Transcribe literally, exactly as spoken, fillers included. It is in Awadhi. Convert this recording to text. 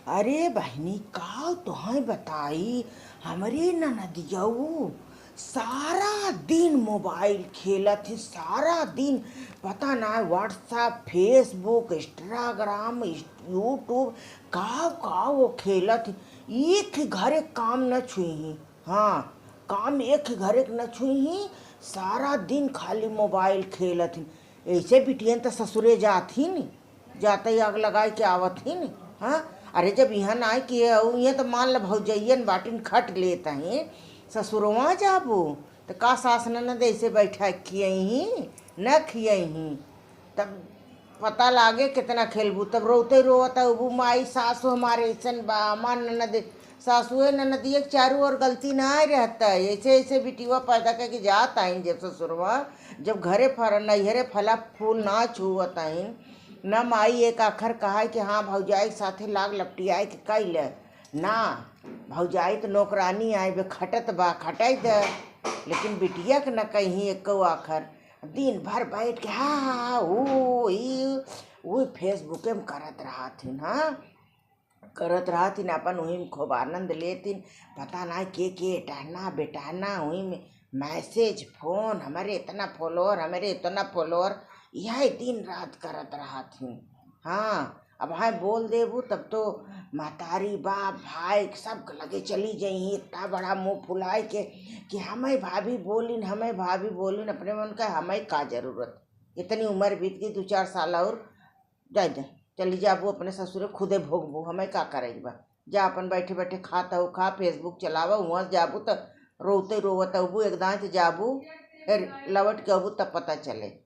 अरे बहिनी, का तोहई बताई, हमरे ननदियऊ सारा दिन मोबाइल खेलत ही, सारा दिन पता ना WhatsApp, Facebook, Instagram, YouTube, का का वो खेलत ही। एक ही घरे काम न छुई ही। हाँ, काम एक ही घरे के न छुई ही, सारा दिन खाली मोबाइल खेलत ही। ऐसे बिटियन त ससुरे जात ही नी, जाते ही आग लगाए के आवत ही नी। हाँ, अरे जब यहाँ ना आए के, यहाँ तो मान ल भौजैयन बाटिन खट लेत ही, ससुरवा जाबू त का सास ननद ऐसे बैठा खियई ही? न खियई ही। तब पता लागे कितना खेलबू, तब रोते रोवत अबू, माई सासु हमारे ऐसन बा, हमार ननद, सासुए ननदिया के चारू ओर गलती ना रहता है। ऐसे ऐसे बिटिया पैदा करके जात आइन जब ससुरवा, जब घरे फर नैहरे फला फूल ना छुअत आइन, न माई एक आखर कहा कि हाँ भौजाई के साथे लाग लपटियाए के कैले ना। भौजाई तो नौकरानी आए बे खटत बा, खटाई दे, लेकिन बिटिया के न कहीं एको आखर। दिन भर बैठ के हा हा हा, ऊ ई ऊ Facebook में करत रहत हिन। हाँ, करत रहत हिन, अपन वही में खूब आनंद लेत हिन। पता ना के के टहना बेटहना वही में message, फोन, हमारे इतना follower, हमारे इतना follower, यही दिन रात करत रहत हिन। हाँ, अब हाँ बोल देबू तब तो महतारी बाप भाई सबके लगे चली जाई, इतना बड़ा मुँह फुलाए के कि हमें भाभी बोलिन, हमें भाभी बोलिन। अपने मन का हमें का जरूरत, इतनी उम्र बीत गई, दो चार साल और जाए दे, चली जाबू अपने ससुरे, खुदे भोगबू, हमें का करे बा। जा अपन बैठे बैठे खाता हो खा, Facebook चलावा, वहाँ जाबू त रोते रोवत अबू, एक दाएं त जाबू, फिर लौट के अबू तब पता चले।